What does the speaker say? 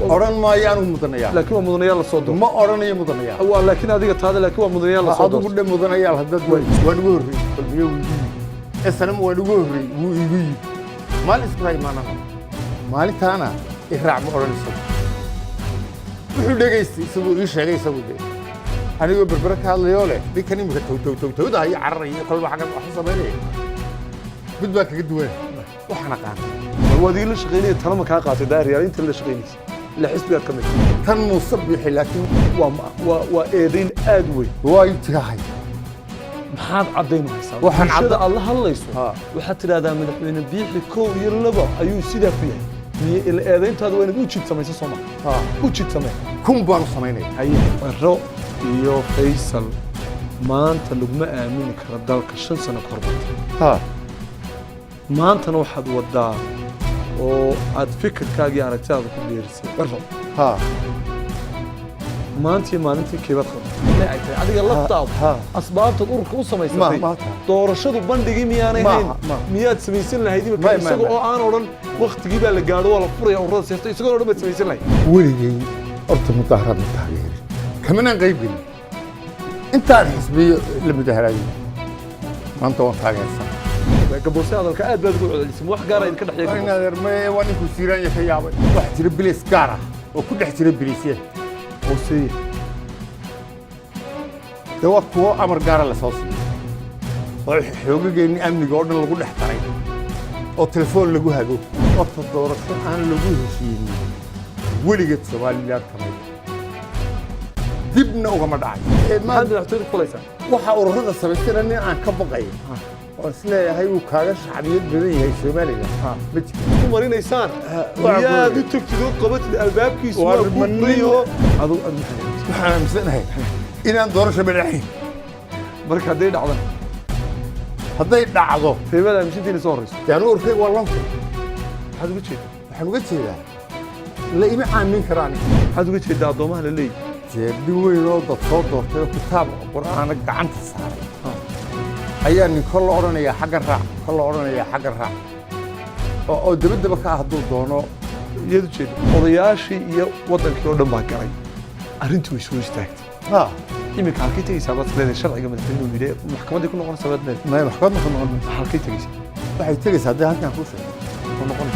Odhan maayo anigu mudanayaal. Laakiin waa mudanayaal la soo doortay. Ma odhanayo mudanayaal. Waa laakiin adiga taada, laakiin waa mudanayaal la soo Adigu doortay. Dhe mudanayaal haddaad waa nagu horreeyey, Kulmiye wuu igu yidhi, SNM waa nagu horreeyey, wuu igu yidhi. Maalin isku raa imaanana, maalintaana iraac ma odhan. Isagu wuxuu dhegaystay, isaguu ii sheegay, isagu de anigoo Berbere ka hadlayoo leh ninkan imika tow tow tow towda iyo cararaya, kolba xaggan wax u samaynaya, mid baa kaga duwan, waxaan aqaan. Waa adiga la shaqaynaya, tala ma kaa qaatay Daahir inta la shaqaynaysa ila xisbigaad ka mid? Tan Muuse Bixi laakiin Waa eedayn aad u weyn. Way tahay. Maxaad caddayn u haysaa? Waxaan Bulshada aad la hadlayso waxaad tidhahdaa madaxweyne Biixi kow iyo laba ayuu sidaa ku yahay. Miye ila eedayntaadu waa inaad u jid samayso, soo ma u jid samee? 1000 baan u samaynaya. Haye, Ciro iyo Faysal maanta laguma aamini karo dalka 5 sano ka hor bartay. Maantana waxaad wadaa oo aad fikirkaagii aragtidaada ku biirisay Ciro. Maantii maalintii keebad qabta ay tahay adiga laftaadu asbaabtaad ururka u samaysatay Ma- ma tahay. Doorashadu bandhigii miyaanay Ma- hayn? Ma. Miyaad samaysan lahayd imika isaga Ma. oo aan odhan waktigii baa la gaadho, waa la furaya ururada siyaasadda, isagoo odhan baad samaysan lahayd? Weligay horta mudaharaad ma taageerin, kamanaan qayb gelin intaan xisbiyo la mudaharaayay. Maanta waan taageersan. Gaboose, hadalka aad baad ugu celcelisay, wax gaara idinka dhexeeya Waa in Gaboose? Adeer, maye, waa ninkuu Siiraanya ka yaabay. Waxaa jira bilis gaar ah oo ku dhex jira bilisyada. Hooseeye. Dee waa kuwo amar gaara la soo siiyey oo xoogageenni amniga oo dhan lagu dhex daray oo telefoon lagu hago. Horta doorasho aan lagu heshiinin weligeed Somaliland kamid dibna ugama dhacay. Maxaad madaxtooyada ku falaysaa? Waxa ururada samaystana nin aan ka baqayo oon isleeyahay wuu kaaga shacbiyad badan yahay Somaliland ma jirto. Ku marinaysaan Waa miyaad guuri. U tagtid oo qabatid albaabkiisu? Waa waa kuu furayo adigu aad maxaad aaminsan? Waxaan aaminsanahay inaan doorasho madhaxayn. Marka hadday dhacdan? Hadday dhacdo. Teebaad aaminsantii inay soo horreyso? Dee anigu urkayga waa lonka. Maxaad uga jeedaa? Waxaan uga jeedaa la ima aamin karo aniga. Maxaad uga jeedaa addoomaha la leeyahy? Dee nin weyn oo dad soo doortay oo kitaab Qur'aana gacanta saaray ayaa nin kol la odhanayaa xagga raac, kol la odhanayaa xagga raac, oo dabadaba ka ah hadduu doono. Iyaad u jeeda odayaashii iyo waddankii oo dhan baa galay, arrintii way soo istaagtay. Iminka halkay tegaysaa baad leedahay? Sharciga madaxweynuhu yidhi maxkamaddii ku noqonaysaa baad leedahay? Maya, maxkamad ma ku noqon mayso. Halkay tegaysaa? Waxay tegaysaa haddii halkan kuu sheego. Ku noqonaysaa.